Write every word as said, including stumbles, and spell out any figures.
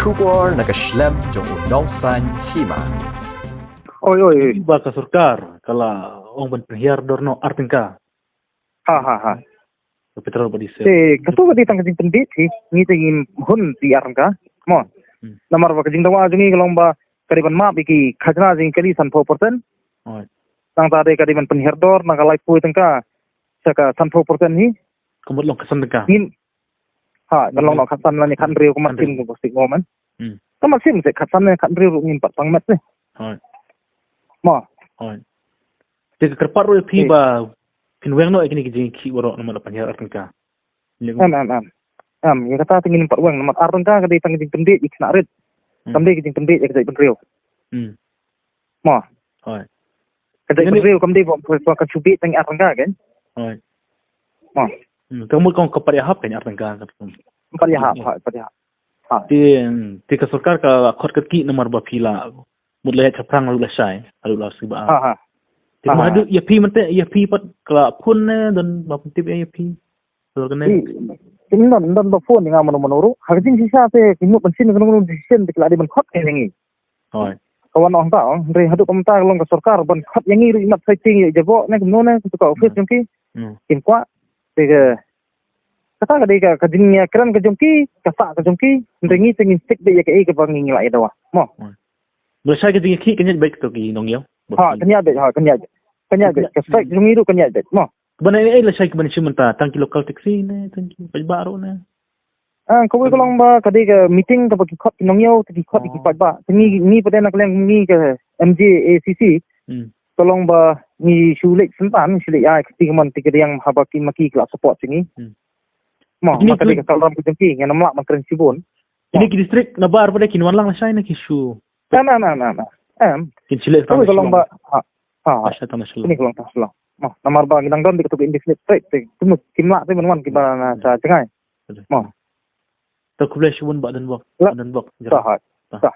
Khubor na ka shlem jong u nongsan hima. Oi, oi, oi. Ba ka sorkar ka la ong ban pynhiar dor noh ar tyngka. Ha, ha, ha. Ka petrol bad diesel. Te, kato ka dei tang ka jingpynbeit hi, ngi te ngim hun ti ar tyngka. Mo. Hmm. Namar ba ka jingdawa jong ngi ka long ba ka dei ban map ïa ki khajna jong ngi kali sanphew percent. Oi. Nangta dei ka dei ban pynhiar dor na ka laiphew tyngka sha ka sanphew percent hi. Ka mut long ka san tyngka. Ngin Ha, kan long noh khatsan lane khathynriew ka mat sim ka sik mo man. Hmm. Ka mat sim se khatsan lane khathynriew ruh ngim pat pang met ne. Hoi. Mo. Hoi. Te ka kyrpad ruh ïa phi ba phin weng noh ïa kine ki jingkhih baroh namar la pynhiar ar tyngka. Em, em, em. Em, ïa kata te ngin pat weng namar ar tyngka ka dei tang jingpynbeit ïa ki khynnah rit. Hmm. Kam dei ka jingpynbeit ïa ka jaitbynriew. Hmm. Mo. Hoi. Ka dei bynriew kam dei ba ka shu beit tang ar tyngka kan. Hoi. Mo. Hmm, ka mut kong ka pat ïahap kan ar tyngka ka. Pat ïahap, hoi, pat ïahap. Ha. Te, te ka sorkar ka khot ka ki namar ba phi la mut la ïa chaphrang ruh la shai, ruh la siba. Ha, ha. Te ma haduh ïa phi mynta ïa phi pat ka la phone ne don ba pyntip ïa phi. Sor kane. Ki don don ba phone nga mano mano ruh. Ha ka jingshisha te ki mut ban shin kano kano decision te ki la dei ban khot ka ïa ngi. Hoi. Ka wan ong ta ong, hynrei haduh kumta ka long ka sorkar ban khot ïa ngi ruh imat sai ting ïa jabo ne kumno ne kumta ka office jong ki. Hmm. Kim kwah. Te ka kata ka dei ka ka jingïakren ka jong ki, ka sah ka jong ki, hynrei ngi te ngin stick beit ïa kaei kaba ngi ngi la ïa dawa. Mo. Hoi. Ba shai ka jingïakhih ka ñiat beit to ki nongïaw. Ha, ka ñiat beit, ha, ka ñiat beit. Ka ñiat beit, ka strike jong ngi ruh ka ñiat beit. Mo. Ba na ei la shai ka ban shim mynta tang ki local taxi ne, tang ki paidbah ruh ne. Ah, kawei ka long ba ka dei ka meeting kaba ki khot ki nongïaw, ki khot ki paidbah. Te ngi ngi pat na ka liang ngi ka M J A C C. Hmm. Ka long ba ngi shu leit sengtan, shu leit ai kti ka mon ti ka riang haba ki ma ki ki la support sha ngi. Hmm. Mo, ma ka dei ka salram ka jong ki, ngi nam lah ban kren shibun. Kine ki district na bar ba dei kin wan lang la shai na ki shu. Em, em, em, em, em. Kin shu leit sengtan ka long ba, ha, ha, ha. Kine ka long tang sha long. Mo, namar ba ngi dang don dei ka tu ka indefinite strike, te, tu, kim lah te ban wan ki ba na sa jngai. Mo. To khublei shibun ba don bok. Don bok. Sa, ha. Sa.